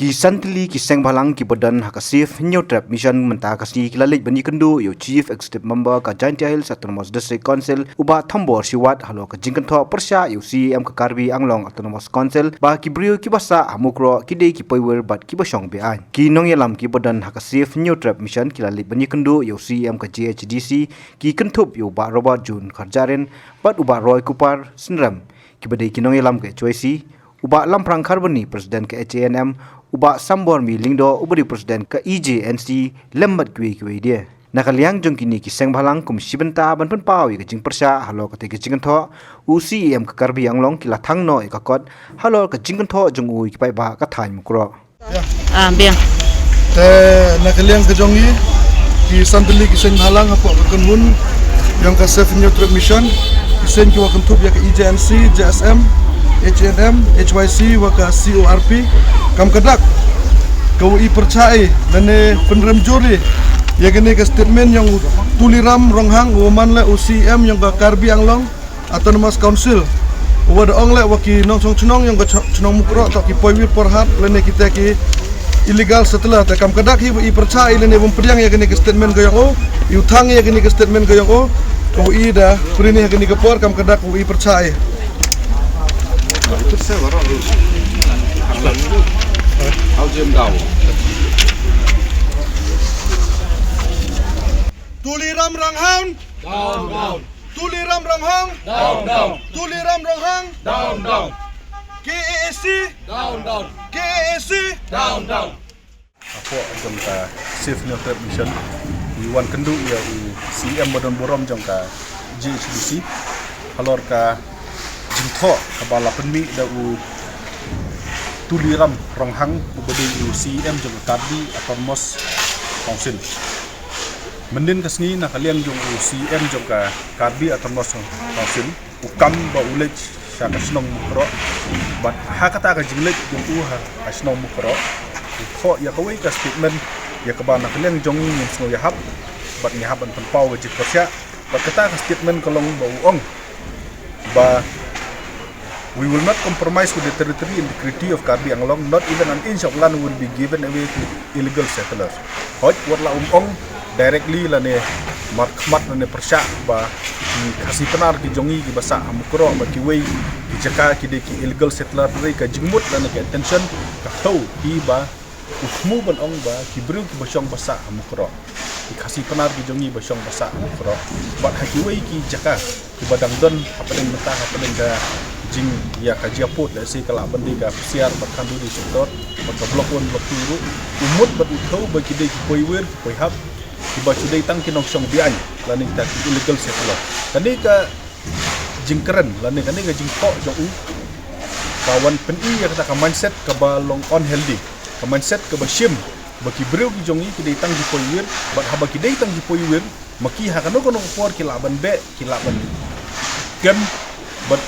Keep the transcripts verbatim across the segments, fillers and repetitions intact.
Ki san tylli ki seng bhalang kiba don ha ka Save Hynñiewtrep Mission mynta ka sngi ki la leit ban ïakynduh ïa u Chief Executive Member ka Jaintia Hills Autonomous District Council, u Bah Thombor Shiwat, halor ka jingkynthoh pyrshah ïa u C E M ka Karbi Anglong Autonomous Council ba ki briew kiba sah ha Mukroh ki dei ki poiwir bad kiba shong be-aiñ. Ki nongïalam kiba don ha ka Save Hynñiewtrep Mission ki la leit ban ïakynduh ïa u C E M ka J H D C, ki kynthup ïa u Bah Robert June Kharjahrin bad u Bah Roy Kupar Synrem, kiba dei ki nongïalam ka H Y C, u Bah Lamphrang Kharbani, President ka H A N M, u Bah Sambormi Lyngdoh, uba dei President ka E J N C, lem bad kiwei kiwei de. Na ka liang jong kine ki seng bhalang, kum shi bynta ban pynpaw ïa ka jingpyrshah halor kata ka jingkynthoh, u C E M ka Karbi Anglong ki la thang noh ïa ka kot halor ka jingkynthoh jong u ïa ki paidbah ka thaiñ Mukroh. Ah, biang. Te na ka liang ka jong ngi, ki san tylli ki seng bhalang hapoh ka kynhun jong ka Save Hynñiewtrep Mission, ki seng kiwa kynthup ïa ka E J N C, J S M, H A N M, H Y C wa ka C O R P, kam ka dak ka wa i pyrshah i lane pynrem jur i ïa kane ka statement jong u Tuliram Ronghang, u man leh u C E M jong ka Karbi Anglong Autonomous Council, u wa da ong leh wa ki nongshong chnong jong ka ch-, chnong Mukroh toh ki poiwir porhat lane kita ki illegal settler. Te kam ka dak hi wa i pyrshah i lane wa ym pdiang ïa kane ka statement ka jong u, i u thang ïa kane ka statement ka jong u, ka wa i da pyrshah ïa kane ka por, kam ka dak wa i pyrshah i. Tuliram Ronghang. Down, down. Tuliram Ronghang. Down, down. Tuliram Ronghang. Down, down. K A A C. Down, down. K A A C. Down, down. Hapoh jong ka Save Hynñiewtrep Mission, ngi wan kynduh ïa u C E M ba don burom jong ka J H D C halor ka jingthoh kaba la pynmih da u Tuliram Ronghang, uba dei u C E M jong ka Karbi Autonomous Council. Mynnin ka sngi, na ka liang jong u C E M jong ka Karbi Autonomous Council, u kam ba u leit sha ka shnong Mukroh, bad ha kata ka jingleit jong u ha, ha shnong Mukroh, u thoh ïa kawei ka statement ïa kaba na ka liang jong ngi ngim sngew ïahap, bad ngi hap ban pynpaw ka jingpyrshah. Bad kata ka statement ka long ba u ong ba, "We will not compromise with the territory integrity of Karbi Anglong, not even an inch of land will be given away to illegal settlers." Hooid, wat la um ong directly lane markhmat lane pyrshah ba ki Khasi Pnar ki jong ngi kiba sah ha Mukroh bad kiwei ki jaka ki dei ki illegal settler, hynrei ka jingmut lane ka intention ka thew hi ba u thmu ban ong ba ki briew kiba shong ba sah ha Mukroh, ki Khasi Pnar ki jong ngi ba shong ba sah ha Mukroh, bad ha kiwei ki jaka kiba dang don hapdeng mynta, hapdeng ka jingïa ka jia pud, lehse ka lah ban dei ka Psiar bad Khanduri sector bad ka Block One, Block Two ruh, u mut bad u thew ba ki dei ki poiwir, ki poihap, kiba shu dei tang ki nongshong be-aiñ lane kita ki illegal settler. Kane ka jingkren lane kane ka jingthoh jong u ka wan pyni ïa kata ka mindset kaba long unhealthy, ka mindset kaba shim ba ki briew ki jong ngi ki dei tang ki poiwir, bad haba ki dei tang ki poiwir, ma ki ha kano kano ka por ki lah ban beh, ki lah ban kem, bad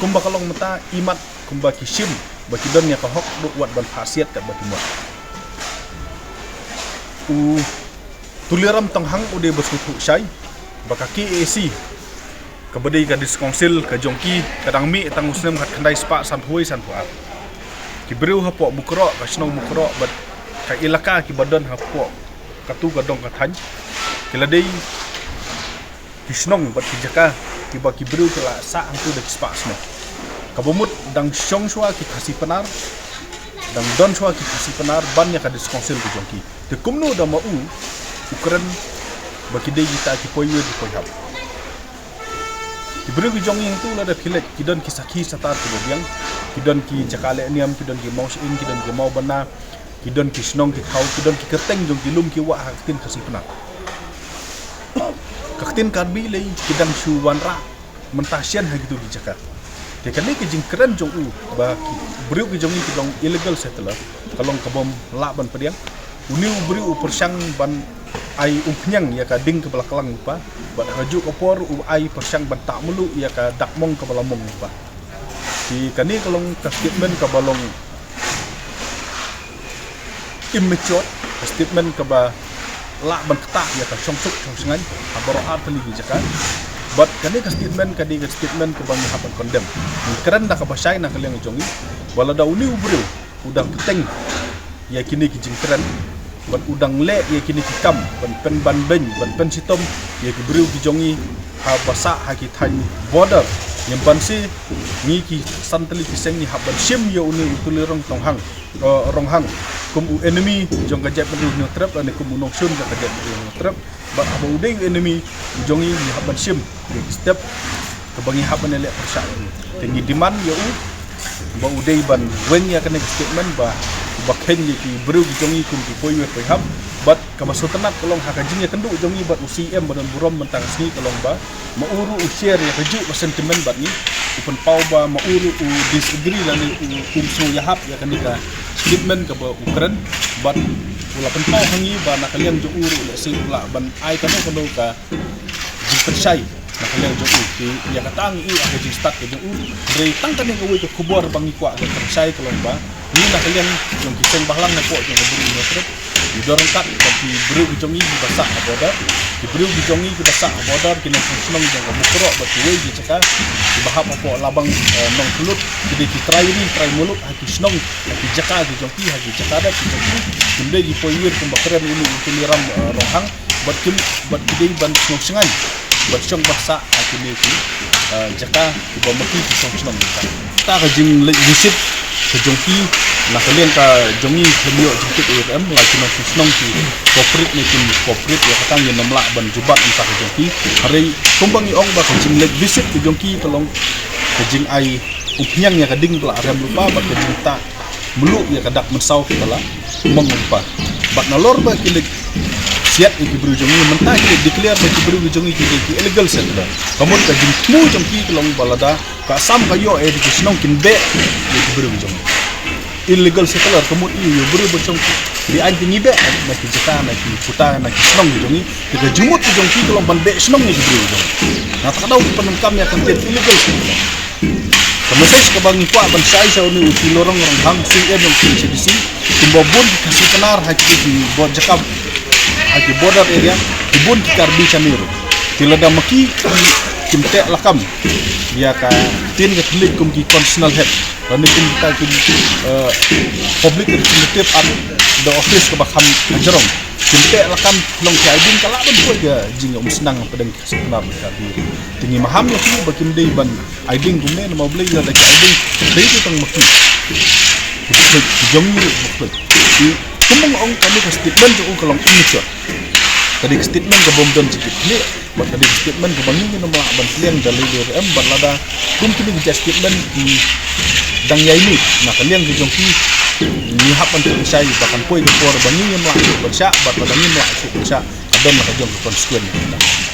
kumba ka long mynta, imat kumba ki shim ba ki don ïa ka hok ruh wat ban phah siat katba ki mut. U Tuliram Ronghang u dei ba sngewthuh shai ba ka K A A C, kaba dei ka District Council ka jong ki, ka dang mih tang u snem khatkhyndai spah sanphew wei sanphew ar. Ki briew hapoh Mukroh, ka shnong Mukroh bad ka ilaka kiba don hapoh katu ka dong ka thaiñ, ki la dei ki shnong bad ki jaka kiba ki briew ki la sah hangtu da ki spah snem. Kaba mut dang shong shuwa ki Khasi Pnar, dang don shuwa ki Khasi Pnar ban ïa ka District Council ka jong ki. Te kumno da ma u u kren ba ki dei kita ki poiwir ki poihap? Ki briew ki jong ngi hangtu lada phi leit ki don ki sakhi satar kiba biang, ki don ki jaka leh niam, ki don ki mawshyieng, ki don ki mawbynna, ki don ki shnong ki thaw, ki don ki kyrteng jong ki lum ki wah ha ka ktien Khasi Pnar. Ka ktien Karbi lei ki dang shu wanrah mynta shen ha kitu ki jaka. Te kane ka jingkren jong u ba ki briew ki jong ngi ki long illegal settler ka long kabym lah ban pdiang. Une u briew u pyrshang ban ai umphniang ïa ka ding kaba la klang lypa, bad ha kajuh ka por u ai pyrshang ban tah mluh ïa ka dak mong kaba la mong lypa. Te kane ka long ka statement kaba long immature, ka statement kaba lah ban ktah ïa ka shongsuk shongshngaiñ ha baroh artylli ki jaka. Bad kane ka statement ka dei ka statement kaba ngi hap ban condemn. Ngi kren da kaba shai na ka liang jong ngi ba lada une u briew u dang bteng ïa kine ki jingkren, bad u dang leh ïa kine ki kam ban pynban beiñ, ban pynshitom ïa ki briew ki jong ngi haba sah ha ki thaiñ border. Ngim banse, ngi ki san tylli ki seng ngi hap ban shim ïa une u Tuliram Ronghang, eh, Ronghang kum u enemy jong ka jaitbynriew Hynñiewtrep lane kum u nongshun jong ka jaitbynriew Hynñiewtrep. Bad haba u dei u enemy u jong ngi, ngi hap ban shim ïa ki step kaba ngi hap ban leh pyrshah ïa u. Te ngi demand ïa u ba u dei ban weng ïa kane ka statement ba, ba kheiñ ïa ki briew ki jong ngi kum ki poiwei poihap. Bad kaba sngewtynnat ka long ha ka jingïakynduh jong ngi bad u C M ba don burom mynta ka sngi ka long ba ma u ruh u share ïa kajuh ka sentiment bad ngi, u pynpaw ba ma u ruh u disagree lane u, um sngew ïahap ïa kane ka statement kaba u kren. Bad u la pynpaw ha ngi ba na ka liang jong u ruh lehse u lah ban ai kano kano ka jingpynshai na ka liang jong u. Te ïa kata ngi ïohi ha ka jingstad ka jong u. Hynrei tang kane kawei ka khubor ba ngi kwah ban pynshai ka long ba ngi na ka liang jong ki seng bahlang hapoh jong ka bri Hynñiewtrep, ngi don ryngkat bad ki briew ki jong ngi kiba sah ha border. Ki briew ki jong ngi kiba sah ha border, ki nongshong shnong jong ka Mukroh bad kiwei ki jaka kiba hap hapoh Labang, eh, Nongpylut, ki dei ki trai ri trai muluk ha ki shnong, ha ki jaka ki jong ki, ha ki jaka dap ki jong ki. Kim dei ki poiwei kumba kren une u Tuliram, eh, Ronghang. Bad kim, bad ki dei ban sngewsynei ban shong ba sah ha kine ki, eh, jaka kiba ma ki ki shong shnong ïa ka. Kata ka jingleit visit ka jong ki na ka liang ka jong ngi, khlem ïoh jingtip ïa ka em, la ki nongshong shnong ki cooperate ne kim cooperate ïa kata ngin ym lah ban jubab mynta ka jong ki. Hynrei kumba ngi ong ba ka jingleit visit ka jong ki ka long ka jingai umphniang ïa ka ding ba la rem lypa bad ka jingtah mluh ïa ka dak mynsaw kaba la mong lypa. Bad nalor ba ki leit siat ïa ki briew jong ngi, mynta ki leit declare ba ki briew ki jong ngi ki dei ki illegal settler. Ka mut ka jingthmu jong ki ka long ba lada ka Assam ka ïoh ïa ki shnong kin beh ïa ki briew ki jong ngi. Illegal settler ka mut ïa u briew ba shong ki, dei aiñ te ngi beh na ki jaka, na ki puta, na ki shnong ki jong ngi. Te ka jingmut ki jong ki ka long ban beh shnong ïa ki briew ki jong ngi. Na kata ka daw ki pyndonkam ïa ka ktien illegal settler. Ka message kaba ngi kwah ban shai sha une u Tuliram Ronghang, C M jong ka H A D C, kumba bun ki Khasi Pnar ha ki, ki bor jaka, ha ki border area, ki bun ki Karbi shane ruh. Te lada ma ki kim teh lakam ïa ka ktien ka thylliej kum ki constitutional head lane kum kita ki, eh, public representative at the office kaba kham hajrong, kim teh lakam, long ki ai ding, ka lah ban poi ka jingïaumsnam hapdeng ki Khasi Pnar bad ki Karbi. Te ngi maham ïa ki ba kim dei ban ai ding kumne, namar balei lada ki ai ding dei ki tang ma ki. Ki jong ngi ruh ba khluit. Te kumba nga ong, kane ka statement jong u ka long immature. Ka dei ka statement ka bym don jingkitkhlieh bad ka dei ka statement kaba ngi ngin ym lah ban pdiang da lei lei ruh em. Bad lada kum kine ki jait statement ki dang ïaineh na ka liang ki jong ki, ngi hap ban pynshai ba kan poi ka por ba ngi ngim lah shuh ban shah, bad lada ngim lah shuh ban shah ka don la ka jong ka consequence.